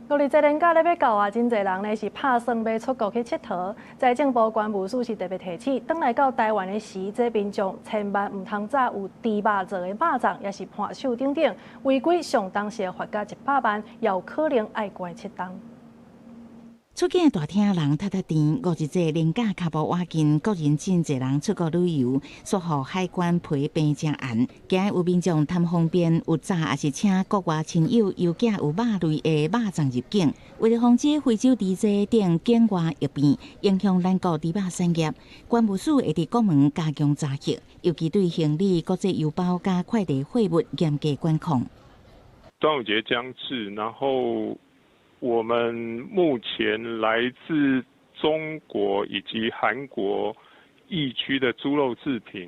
五二節連假咧欲到啊，真濟人呢是拍算欲出國去𨑨迌。財政部關務署是特別提醒，轉來到台灣的時，這民眾千萬毋通紮有豬肉做的肉粽，抑是伴手等等，違規上重是會罰甲100萬，也有可能愛關7冬。出境大廳人沓沓甜，五二節連假跤步倚近，國人真濟人出國旅遊，煞予海關批評誠嚴。今日有民眾貪方便，有紮抑是請國外親友郵寄有肉類的肉粽入境，為著防止非洲豬瘟等境外疫病影響咱國豬肉產業，關務署會佇國門加強查核，尤其對行李、國際郵包佮快遞貨物嚴格管控。端午節將至，然後我們目前來自中國以及韓國疫區的豬肉製品，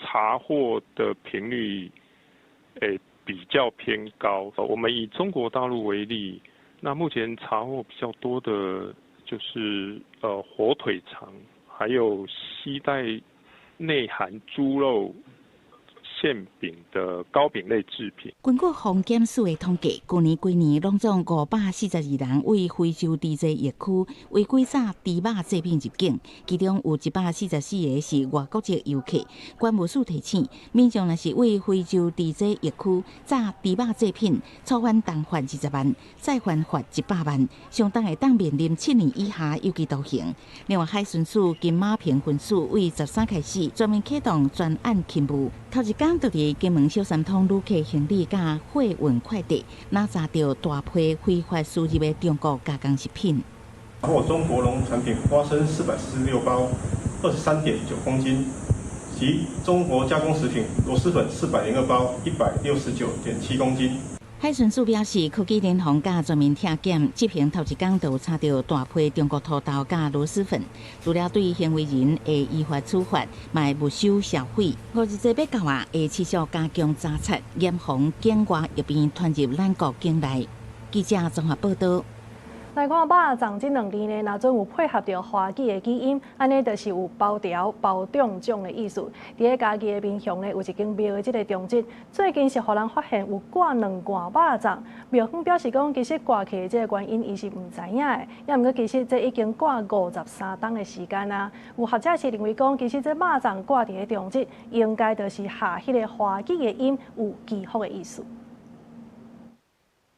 查獲的頻率，比較偏高。我們以中國大陸為例，那目前查獲比較多的，就是火腿腸，還有攜帶內含豬肉餡餅的糕餅類製品。根據防檢署的統計，舊年規年攏總542人對非洲豬瘟疫區違規炸豬肉製品入境，其中有144個是外國籍遊客。關務署提醒，民眾若是對非洲豬瘟疫區炸豬肉製品，初犯單罰20萬，再犯罰100萬，相當會當面臨7年以下有期徒刑。另外，海巡署金馬坪分署對13開始全面啟動專案勤務，頭一工就佇金門小三通旅客行李佮貨運快遞，攔查著大批非法輸入的中國加工食品。查獲中國農產品花生446包，23.9公斤，及中國加工食品螺螄粉402包，169.7公斤。海巡署表示，科技聯防佮全面拆檢，執行頭一工就查著大批中國土豆佮螺螄粉。除了對行為人會依法處罰，嘛會沒收銷毀。五日節欲到啊，會持續加強查緝，嚴防境外藥品傳入咱國境內。記者綜合報導。來看肉粽這兩字呢，若準有配合著華語的語音，按呢就是有包條、包中獎的意思。佇咧嘉義的民雄呢，有一間廟的這个中正，最近是予人發現有掛兩罐肉粽。廟方表示講，其實掛起的這个原因，伊是毋知影的。也毋過其實這已經掛53冬的時間啊。有學者是認為講，其實這肉粽掛佇咧中正，應該就是下彼个華語的音，有祈福的意思。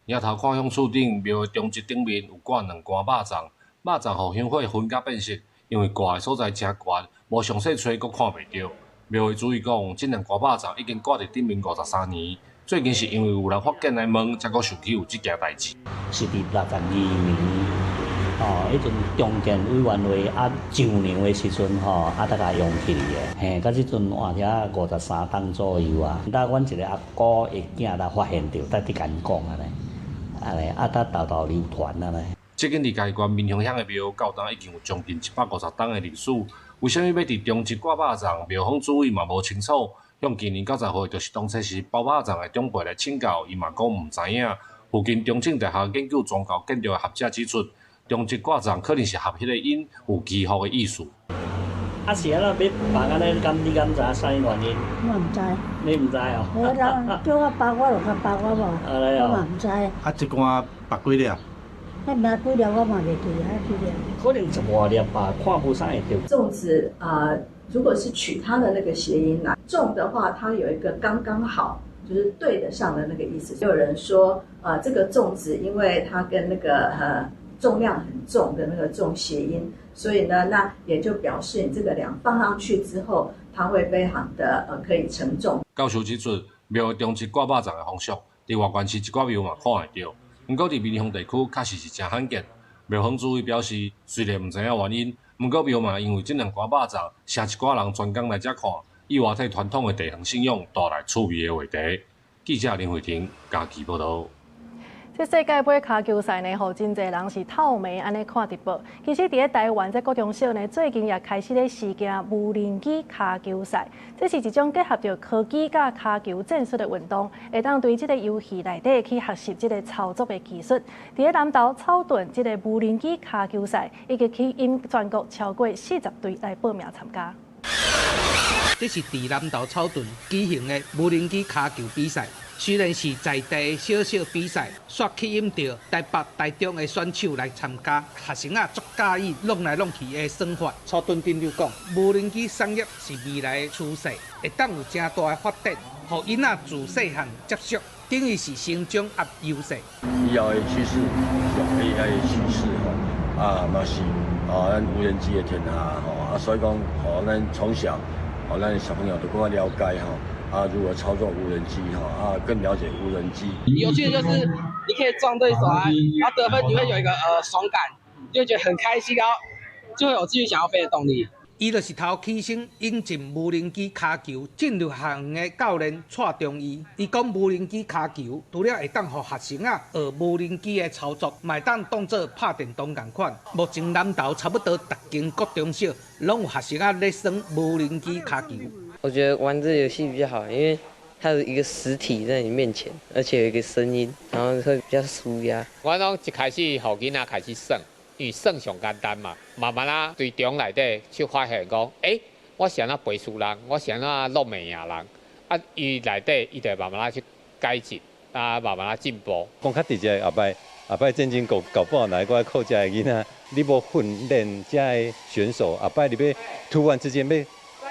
迎頭看向厝頂廟的中正頂面有掛兩罐肉粽，肉粽予香火熏甲變色，因為掛的所在誠懸，無詳細揣閣看袂著。廟的主意講，這兩罐肉粽已經掛佇頂面53年，最近是因為有人發現來問，才閣想起有這件代誌。是佇62年，哦，彼陣重建委員會啊上梁的時陣吼，啊才共用起來的。嘿，到這陣換遐53冬左右啊。當阮一个阿姑的囝來發現著，才佇共𪜶講按呢。按呢，啊，才沓沓流傳按呢。這間佇嘉義縣民雄鄉的廟，到今已經有將近150冬的歷史。為啥物欲佇中正掛肉粽？廟方主委嘛無清楚。向今年90歲，就是當初時包肉粽的長輩來請教，伊嘛講毋知影。附近中正大學研究宗教建築的學者指出，中正掛粽可能是合彼个音，有祈福的意思。啊是按怎欲放按呢？敢你敢知影啥物原因？我毋知。你毋知哦？無人叫我包，我就共包我無，我嘛毋知。啊，一罐百幾粒？彼毋知幾粒，我嘛袂記啊，幾粒。可能十外粒吧，看無啥會著。粽子啊，如果是取它的那個諧音來，重的話，它有一個剛剛好，就是對得上的那個意思。有人說，這個粽子因為它跟那個重量很重的那個重諧音，所以呢，那也就表示你這個量放上去之後，它會非常的可以承重。教授指出，廟中正掛肉粽的風俗，佇外縣市一寡廟嘛看會著，毋過佇民雄地區確實是誠罕見。廟方主委表示，雖然毋知影原因，毋過廟嘛因為這兩罐肉粽，捎一寡人專工來遮看，意外替傳統的地方信仰帶來趣味的話題。記者林慧婷嘉義報導。這世界盃跤球賽呢，予真濟人是透暝按呢看直播。其實佇咧台灣這國中小呢，最近也開始咧試行無人機跤球賽。這是一種結合著科技佮跤球戰術的運動，會當對這个遊戲內底去學習這个操作的技術。佇咧南投草屯這个無人機跤球賽，已經吸引全國超過40隊來報名參加。這是佇南投草屯舉行的無人機跤球比賽。雖然是在地小小比賽，卻吸引著台北、台中的選手來參加。學生仔足佮意挵來挵去的耍法。草屯鎮長講，無人機產業是未來的趨勢，會當有誠大的發展，予囡仔自細漢接觸，等於是成長及優勢。以後的趨勢，AI 的趨勢吼，啊嘛是哦，咱無人機的天下吼，啊所以講，吼咱從小，吼咱小朋友都更較了解吼。啊，如何操作無人機哈？啊，更了解無人機。有趣的就是你可以撞對手啊，然後得分你會有一個爽感，就會覺得很開心，然後就會有繼續想要飛的動力。伊就是頭起先引進無人機跤球進入學園的教練蔡中義。伊講無人機跤球除了會當予學生仔學無人機的操作，嘛會當當做拍電動仝款。目前南投差不多逐間國中小攏有學生仔咧耍無人機跤球。我覺得玩這個遊戲比較好，因為它有一個實體在你面前，而且有一個聲音，然後會比較舒壓。我攏一開始予囡仔開始耍，因為耍上簡單嘛，慢慢仔對中內底去發現講，欸，我是按怎飛輸人，我是按怎挵袂贏人，啊，伊內底伊就慢慢仔去改進，啊，慢慢仔進步。講較直接，後擺後擺戰爭搞搞不好，哪會靠遮的囡仔，你無訓練遮的選手，後擺你欲突然之間欲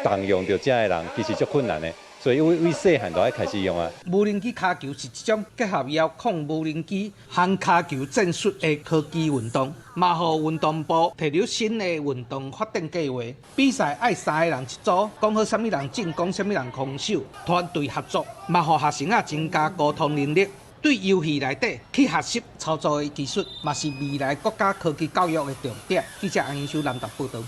動用著遮的人，其實足困難的。所以為為細漢就愛開始用啊。無人機跤球是一種結合遙控無人機和跤球戰術的科技運動，嘛予運動部提出新的運動發展計劃。比賽愛三个人一組，講好啥物人進攻，啥物人防守，團隊合作，嘛予學生仔增加溝通能力。對遊戲內底去學習操作的技術，嘛是未來國家科技教育的重點。記者楊英修南投報導。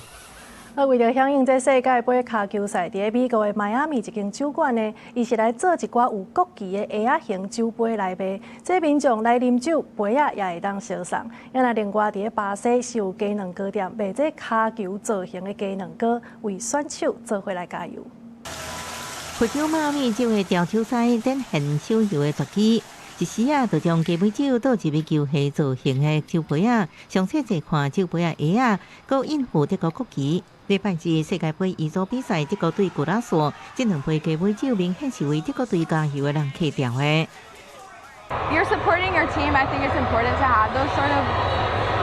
啊，為著響應這世界盃跤球賽，佇咧美國的邁阿密一間酒館呢，伊是來做一寡有國旗的鞋仔型酒杯來賣，這民眾來啉酒，杯仔也會當相送。啊，若另外佇咧巴西是有雞卵糕店賣這跤球造型的雞卵糕，為選手做伙來加油。佛州邁阿密這個調酒師展現手遊的絕技。一時啊，就將雞尾酒倒入去球鞋造型的酒杯仔，詳細細看酒杯仔鞋仔，閣印附德國國旗。禮拜二世界盃乙組比賽，德國對古拉索，這兩杯雞尾酒明顯是為德國隊加油的人客調的。 You're supporting your team. I think it's important to have those sort of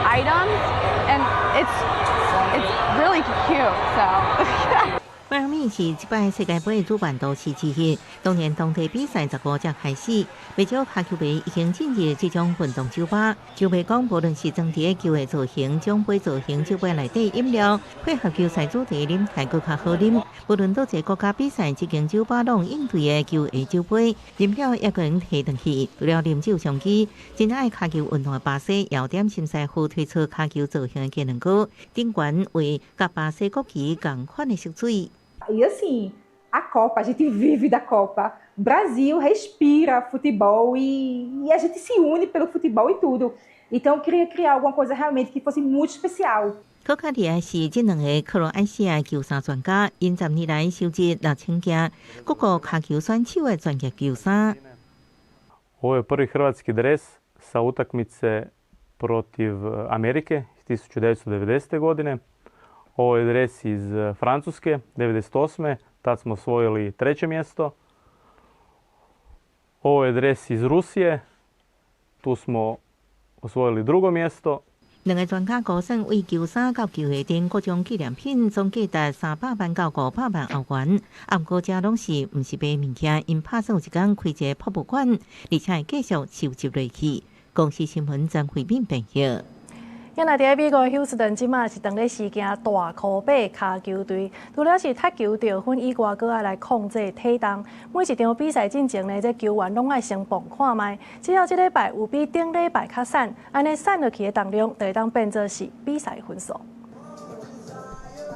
items, and it's really cute. So. 邁阿密是這擺世界盃主辦都市之一，當然當地比賽15才開始，不少跤球迷已經進入這種運動酒吧。球迷講，無論是裝佇球的造型、獎杯造型、酒杯內底飲料，配合球賽主題，啉起來閣較好啉。無論佗一个國家比賽，這間酒吧攏應對的球鞋酒杯，飲料也閣會提轉去。除了啉酒相機，真愛跤球運動的巴西，也點心師傅推出跤球造型的雞卵糕，頂懸畫佮巴西國旗仝款的色水。 E assim, a Copa, a gente vive da Copa. O Brasil respira futebol e a gente se une pelo futebol e tudo. Então eu queria criar alguma coisa realmente que fosse muito especial. 閣較厲害是，這兩个克羅埃西亞球衫專家，𪜶10年來收集6000件各國跤球選手的專業球衫。 Ovo je prvi hrvatski dres sa utakmice protiv Amerike iz 1990. Godine. Ovo je dres iz Francuske, 98. Tad smo osvojili treće mjesto. Ovo je dres iz Rusije. Tu smo osvojili drugo mjesto. 兩个專家估算，為球衫佮球鞋等各種紀念品，總價值300萬到500萬歐元。啊，毋過這攏是毋是賣物件，𪜶拍算有一工開一个博物館，而且會繼續收集落去。公視新聞張惠敏編譯。啊若佇咧美國休斯頓，這馬是當咧試鏡大箍八跤球隊，除了是踢球得分以外，閣愛來控制體重。每一場比賽進前呢，這球員攏愛先磅看覓，只要這禮拜有比頂禮拜較瘦，按呢瘦落去的重量，就會當變做是比賽分數。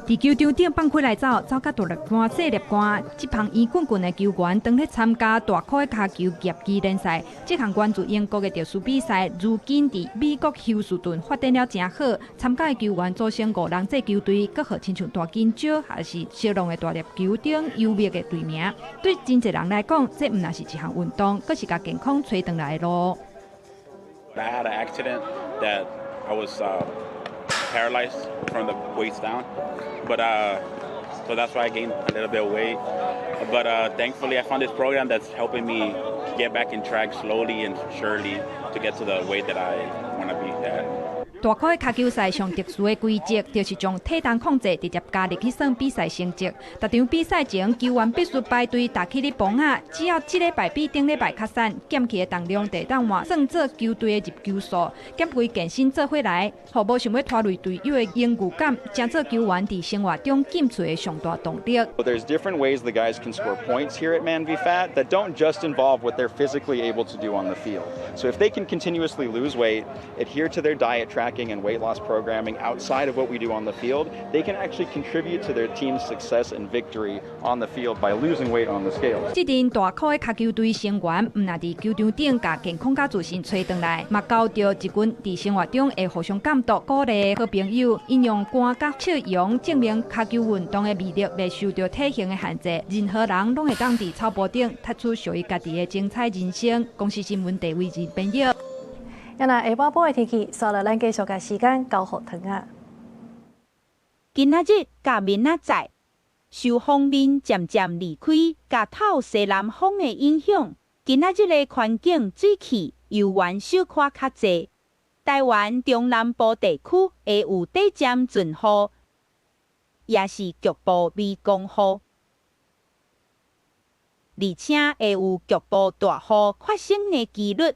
佇球場頂放開來走，走甲大粒汗、細粒汗。這幫圓滾滾的球員當咧參加大箍的跤球業餘聯賽。這項源自英國的特殊比賽，如今佇美國休斯頓發展了誠好。參加的球員組成五人制球隊，閣號親像大金蕉，抑是小龍的大粒球頂幽默的隊名。對真濟人來講，這毋但是一項運動，閣是共健康揣轉來的路。 I had an accident that I was paralyzed from the waist down, but so that's why I gained a little bit of weight. But thankfully, I found this program that's helping me get back in track slowly and surely to get to the weight that I want to be at. 大箍的跤球賽上特殊的規則，就是將體重控制直接加入去算比賽成績。逐場比賽前，球員必須排隊踏起咧磅仔，只要這禮拜比頂禮拜較瘦，減去的重量就會當換算做球隊的入球數，減肥健身做伙來，予無想欲拖累隊友的榮譽感，成做球員佇生活中進取的上大動力。 There's different ways the guys can score points here at Man v Fat that don't just involve what they're physically able to do on the field. So if they can continuously lose weight, adhere to their diet tracking and weight loss programming outside of what we do on the field, they can actually contribute to their team's success and victory on the field by losing weight on the scales. 這陣大箍的跤球隊成員，毋但佇球場頂共健康佮自信揣轉來，嘛交著一群佇生活中會互相監督、鼓勵的好朋友。𪜶用汗佮笑容證明跤球運動的魅力，袂受著體型的限制，任何人攏會當佇草埔頂踢出屬於家己的精彩人生。公視新聞地位仁編譯。啊，若下半晡的天氣，煞落咱繼續共時間交予唐仔。今仔日佮明仔載。受鋒面漸漸離開，佮透西南風的影響，今仔日的環境水汽猶原小可較濟。台灣中南部地區會有短暫陣雨，也是局部微降雨，而且會有局部大雨發生的機率。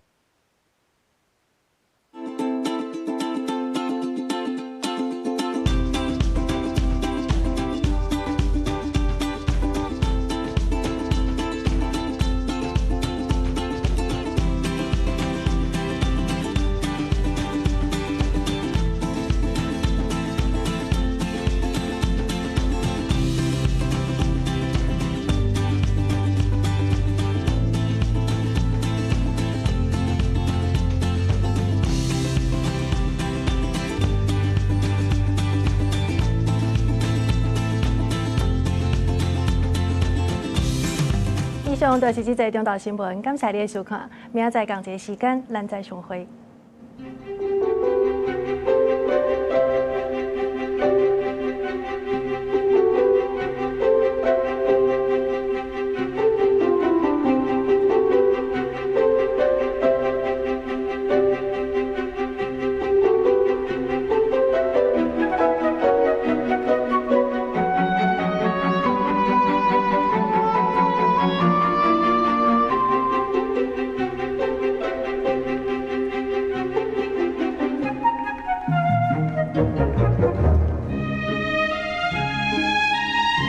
以上就是這節中島新聞，感謝你的收看，明仔載仝一个時間，咱再相會。